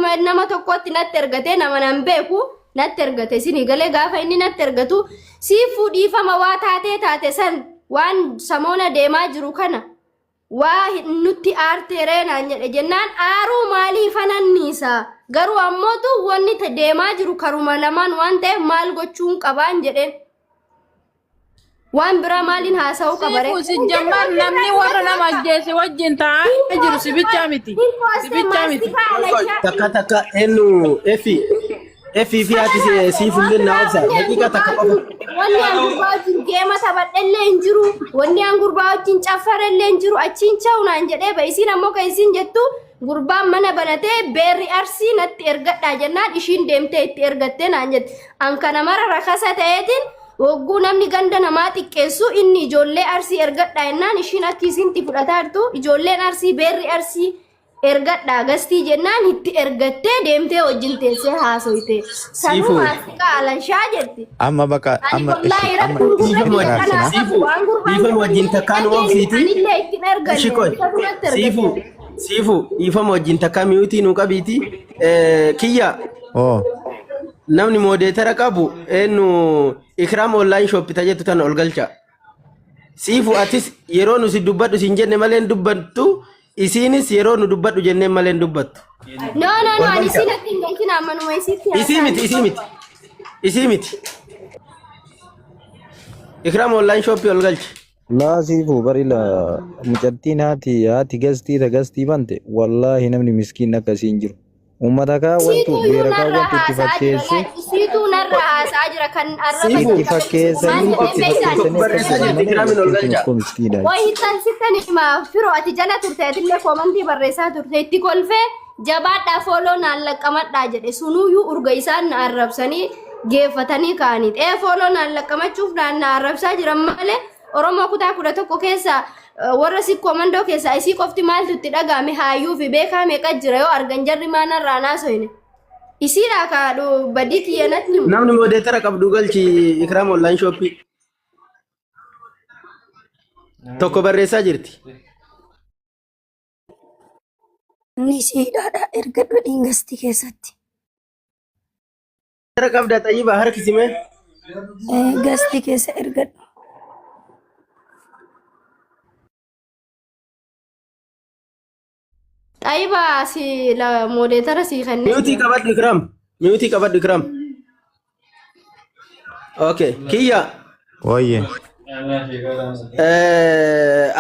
akkuma nama tokkotti natti ergate, nama nan beeku natti ergate. Isinii galee? Gaafa inni natti ergatu, siifuu dhiifama, waa taatee taate san, waan samoona deemaa jiru kana waa nutti aarteeree naan jedhe. Jennaan aaruu maalii fananniisa, garuu ammootu wanni deemaa jiru karuma lamaan waan ta'eef maal gochuun qabaan jedheen. Waan biraa maaliin haasa'uu qabaree? Siifu si jammaan namni warra nama ajjeese wajjin taa'aa jiru si bichaa miti. Si bichaa miti. Takka takka, eenyu efi efi fi ati siifullee naa obsa daqiiqaa takka qofa. Wanni an gurbaa wajjin geema taphadhellee hin jiru. Wanni an gurbaa wajjin caffarellee hin jiru. Achiin cha'u naan jedhee ba. Isiin ammoo kan isiin jettu, gurbaan mana banatee beerri Arsii natti ergadhaa jennaan ishiin deemtee itti ergattee naan jette. An kana mara rakasa ta'eetiin wogguu namni ganda namaa xiqqeessu, inni ijoollee Arsii ergadhaa jennaan ishiin akki isiinti fudhataa jirtu, ijoolleen Arsii beerri Arsii ergadhaa gastii jennaan itti ergattee deemtee wajjin teessee haasoyte. Sanuu Siifuu. maastiqaa alanshaa jetti. Amma baqa Ani amma wallaahi ishi amma rakkoon gurra Dhiifama kiyya kanaa araarsina. qabu Siifuu waan gurbaan dhiifama jedhu wajjin hin takkaa nu dhageenye, obsiiti. anillee itti hin Ishi erganne qoy isa duratti siifuu ergatte. siifuu dhiifama wajjin takkaa miyuutii nu qabiiti. Kiyya Oo. Namni moodeetara qabu eenyu? Ikraam online shop tajettu tana ol galcha. Siifu, atis yeroo nu si dubbadhu siin jenne malee hin dubbattu, isiinis yeroo nu dubbadhu jenneen malee hin dubbattu. No, no, no, Ol ani galcha. isiin atti hin galchina, ammanuma isiitti Isii haasa'an. miti, isii miti, isii miti. Ikraam online shop ol galchi. Laa siifuu bari la mucattiin haati gastii ta gastii bante, wallaahi namni miskiin akkasii hin jiru. Uummata kaa wantu Isiituu iyyuu beera kaa narra wantu itti haasa'aa jira. fakkeesse Laal, isiituu narra haasa'aa jira kan arraba Siifuu itti si qabe. Maal fakkeessanii jedheen itti beektaan? fakkeessanii akkas barreessaa godhan jirti malee Ikraamin ol mucattiin tun galcha. akkoo miskiina. Wayi tan sittan hima firoo, ati jala turte, atillee koomantii barreessaa turte. Itti kolfee jabaadhaa, fooloo naan laqqamadhaa jedhe. Sunuyyuu urga isaan na arrabsanii geeffatanii ka'anii ee fooloo naan laqqamachuuf naan na arrabsaa jiran malee, Oromoo kutaa 11 keessa warra sikkoo mandoo keessaa isii qofti maaltu itti dhaga'ame? Haayyuu fi beekaa meeqa jira? Yoo argan jarri maanarraa naasoyne isiidhaa kaadhu badii kiyya natti himu. Namni moodeetara qabdu galchi Ikraam online shop. Tokko barreessaa jirti. Inni ishee hidhaadha ergadhu dhiingastii keessatti. Moodeetara qabda xayyibaa harkisime. Gastii keessa ergadhu. Xayyibaa si moodeetara sii kennee Miyuutii jira. qabadhu Ikraam. Miyuutii qabadhu Ikraam. Okay. Kiyya. Wayye.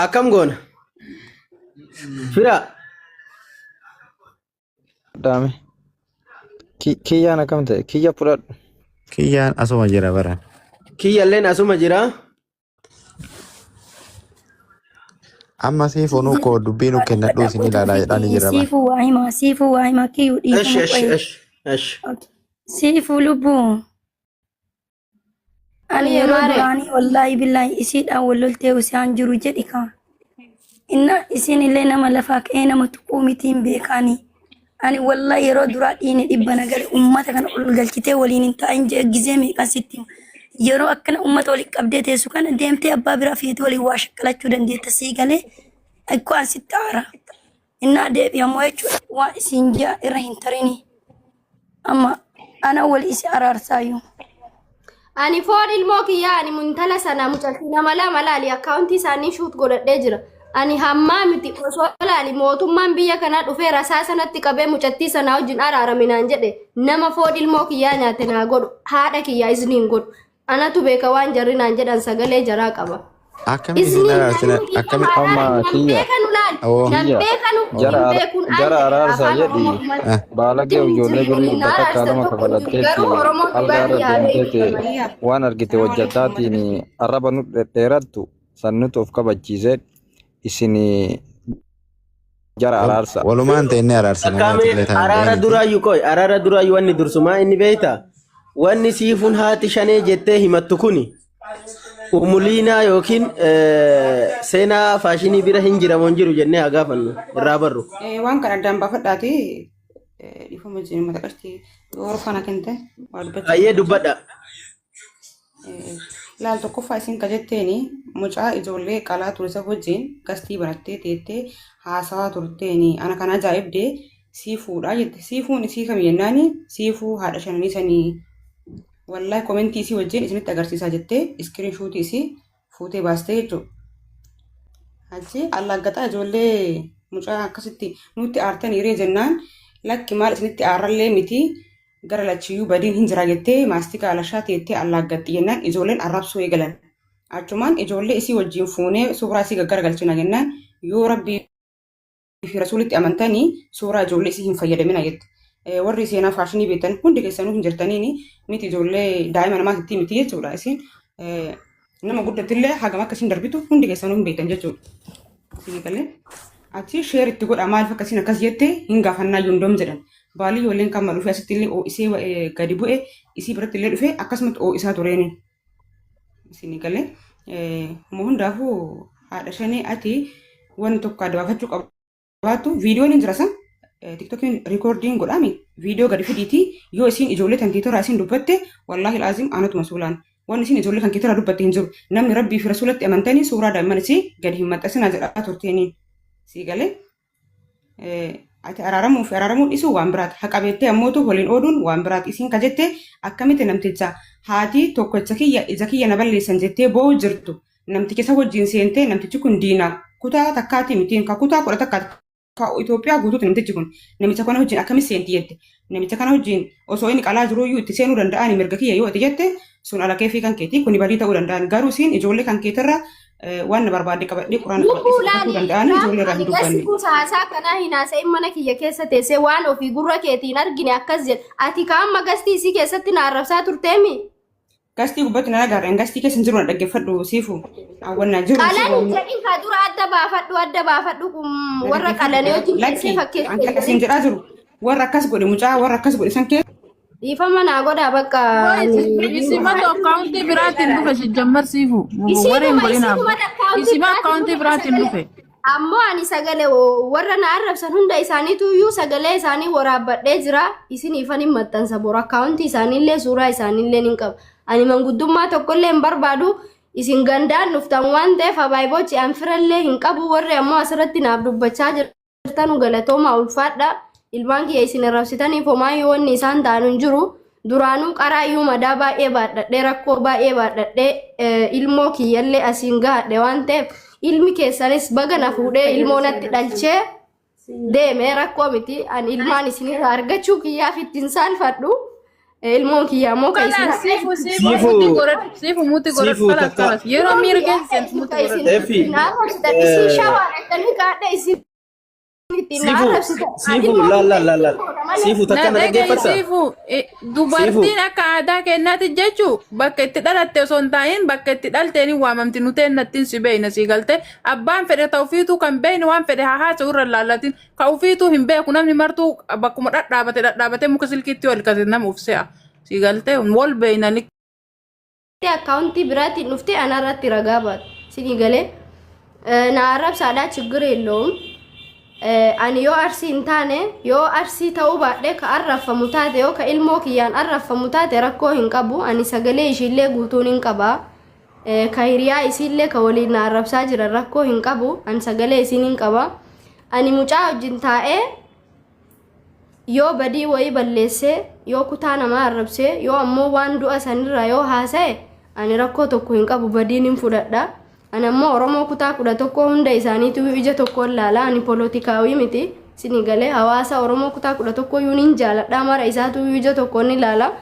Akkam goona? Fira. Dhaame. Kiyyaan akkam ta'e? Kiyya fudhadhu. Kiyyaan asuma jira bara. Kiyyalleen asuma jira. Amma siif onuu koo dubbii nu kennadhu isin ilaalaa jedhaani jira bara. Siifuu waa himaa, siifuu waa himaa, kiyyuu Esh dhiifama esh qoyee. esh esh. Siifuu lubbuu. Ani Oye yeroo maare. duraanii wallaahi billaahi isiidhaan wal loltee isaan jiru jedhi kaa. Inna isiin illee nama lafaa ka'ee nama tuquu miti hin beekaanii. Ani wallaahi yeroo duraa dhiini dhibba na gale, ummata kana ol galchitee waliin hin taa'in jee gizee meeqan sitti hima. Yeroo akkana ummata waliin qabdee teessu kana deemtee abbaa biraa feetee waliin waa shakkalachuu dandeetta, sii galee akkoo an sitti aara. Innaa deebi ammoo jechuudha waan isiin ji'a irra hin tarini. Amma ana wal isi araarsaayyuu. Ani foon ilmoo kiyyaa, ani intala sana mucattii nama lama laali, akkaawuntii isaanii shuut godhadhee jira. Ani hammaa miti, osoo laali mootummaan biyya kanaa dhufee rasaa sanatti qabee mucattii sanaa wajjin araarame naan jedhe, nama foon ilmoo kiyyaa nyaate naa godhu haadha kiyyaa izniin godhu. Anatu beeka waan jarri naan jedhan, sagalee jaraa qaba. Akkamiin isin Izniin araarsina namni dhiifama akkamiin Amma araara nan kiyya beekanu laal oo nan kiyya beekanu hin jara beekun an jara jedhe araarsaa afaan jedhi Oromoo dhumatti ah, baalagee hin ijoollee jiru birrii waliin na dhibba takka araarsan lama tokko hin jiru, kafalatteetti garuu Oromoon dhugaa algaa irra biyyaa beeku deemteeti qaba. waan argite hojjattaatiin arraba nu dhedheerattu san nutu of kabachiise isin jara araarsa. Walumaan teennee araarsina Takkaamee maatillee ta'an araara ga'aniiti. duraayyuu qoy araara duraayyuu wanni dursumaa inni beekta. Wanni siifuun haati shanee jettee himattu kuni umuliinaa yookiin seenaa faashinii bira hin jiramoo hin jiru jennee haa gaafannu irraa barru. Waan kana addaan baafadhaati dhiifama jiru mata qashtii yeroo faana kennite waa dubbachuu Ayyee barbaachisa. Dubbadha. Laal, tokkoffaa isin ka jetteeni mucaa ijoollee qalaa ture isa wajjin gastii barattee teettee haasawaa turteeni ana kan ajaa'ibde. Siifuudha jette. Siifuun isii kami jennaani siifuu haadha shananii sanii wallahi komentii isii wajjin isinitti agarsiisaa jettee iskiriin shuutii isii fuutee baastee jechuudha. Achi allaaggaxaa ijoollee mucaa akkasitti nutti aartan hiree jennaan lakki maal isinitti aarrallee miti gara lachiyyuu badiin hin jira jettee maastikaa alashaa teettee allaaggaxxi jennaan ijoolleen arrabsuu eegalan. Achumaan ijoollee isii wajjin fuunee suuraa isii gaggaragalchina jennaan yoo rabbii fi rasuulitti amantanii suuraa ijoollee isii hin fayyadamina jette. Warri seenaa faashinii beektan hundi keessanuu hin jirtaniini miti ijoollee daa'ima namaatitti miti jechuudha. Isin nama guddattillee hagam akka isin darbitu hundi keessanuu hin beektan jechuudha. Isin galee achi sheer itti godha maaliif akkasiin akkas jette hin gaafannaa yundoom jedhan. Baalii ijoolleen kan maluufi asitti illee oo'isee gadi bu'e isii biratti illee dhufe akkasumatti oo'isaa tureeni. Isin galee hundaafuu haadha shanee ati wanni tokko adda baafachuu qabaattu viidiyoon hin jira san tiktokiin rikoordiin godhami viidiyoo gadi fidiiti yoo isiin ijoollee tan keetorraa isiin dubbatte wallaahi laazim anatuma suulaan wanni isiin ijoollee kan keetorraa dubbatte hin jiru namni rabbii fi rasuulatti amantanii suuraa daa'imman isii gadi hin maxxansinaa jedhaa turteeniin sii galee ati araaramuu fi araaramuu dhiisuu waan biraati. Haqa beektee ammootu waliin ooduun waan biraati. Isiin ka jette akkamitti namticha haati tokkocha kiyya ija kiyya na balleessan jettee boo'u jirtu. Namticha isa wajjin seentee namtichi kun diina kutaa takkaati miti ka kutaa kudha takkaati ka Itoophiyaa guutuuti namtichi kun namicha kana wajjin akkamitti seenti jette. Namicha kana wajjin osoo inni qalaa jiruyyuu itti seenuu danda'ani mirga kiyya yoo ati jette sun ala keefii kan keeti kuni badii ta'uu danda'an garuu isiin ijoollee kan keetirra waan na barbaadde qabadhee quraana qabadhee Lubbuu si laali dubbachuu danda'an ijoollee irraa hin ani gassi dubbanne. kuusa haasaa kanaa hin haasa'in mana kiyya keessa teessee waan ofii gurra keetiin argine akkas jedhe ati ka amma gastii isii keessatti na arrabsaa turteemi. Gastii gubbatti na agarra gastii keessa hin jiru na dhaggeeffadhu siifu hawwannaa jiru Qalan siifu hin jedhin ka dura adda baafadhu adda baafadhu kun na warra dhaggeeffadhu qalanii wajjin teessee lakki an fakkeessite kan asiin jedhin. jedhaa jiru warra akkas godhe mucaa warra akkas godhe san keessa Dhiifama naa godhaa bakka ani Isimatu akkaawuntii biraatiin dhufe sijjammar siifu. Wareen Isiinuma godhinaaf. isiinuma akkaawuntii Isima biraatiin akkaawuntii dhufe biraatiin sagalee dhufe. ammoo ani sagalee warra na arrabsan hunda isaaniitu iyyuu sagalee isaanii waraabbadhee jira isiniifan hin maxxansa bor akkaawuntii isaaniillee suuraa isaaniillee hin qaba ani manguddummaa tokkollee hin barbaadu isin gandaan dhuftan waan ta'eef abaayiboochi an firallee hin qabu warri ammoo asirratti naaf dubbachaa jira. Jirtanu galatoomaa ulfaadha. Ilmaan kiyya isin arrabsitaniif homaayyuu wanni isaan ta'an hin jiru. Duraanuu qaraayyuu madaa baay'ee baadhadhee rakkoo baay'ee baadhadhee ilmoo kiyyallee asiin gahadhe waan ta'eef ilmi keessanis baga na fuudhee ilmoo natti dhalchee deeme rakkoo miti. Ani ilmaan isinirraa argachuu kiyyaaf ittiin saalfadhu. Ilmoon kiyya ammoo kan isin Kalas siifu siifu Siifu muti godhadhu siifu muti godhadhu siifu kalas takka kalas yeroo Ilmoon miira kiyya keessa akka seentu isin muti kan isin godhadhu. Efi ittiin arrabsitan isin shawaadha kaadha isin ittiin siifu arrabsitan. Ani siifu ilmoo laal kiyya laal laal ittiin laal goona malee. siifu Na takka na dhaga'i dhaggeeffatta siifu siifu dubartiin akka aadaa keenyaatti jechuu bakka itti dhalatte osoo hin taa'in bakka itti dhalteen hin waamamti nu teennattiin si beeyna si galte abbaan fedhe ta ofiituu kan beeyne waan fedhe haa haasa'u irra laallatin ka ofiituu hin beeku namni martuu bakkuma dhadhaabate dhadhaabate muka silkiitti wal kase nama uf se'a si galte wal beeyna Akkaawuntii biraatiin dhuftee anarratti ragaa baatu. Sinii galee na arrabsaadhaa chiggir yeellowum. Ani yoo arsii hin taane yoo arsii ta'uu baadhee ka arrabfamu taate yoo ka ilmoo kiyyaan arrabfamu taate rakkoo hin qabu. Ani sagalee ishiillee guutuun hin qaba. Ka hiriyaa isiillee ka waliin na arrabsaa jiran rakkoo hin qabu. Ani sagalee isiin hin qaba. Ani mucaa wajjin taa'ee yoo badii wayii balleessee yoo kutaa namaa arrabsee yoo ammoo waan du'a sanirraa yoo haasa'e ani rakkoo tokko hin qabu badiin hin fudhadha. Ani ammoo Oromoo kutaa 11 hunda isaaniitu ija tokkoon laala ani poolotikaawii miti. Sini galee hawaasa Oromoo kutaa 11 iyyuu nin jaaladha mara isaatu ija tokkoon ni laala.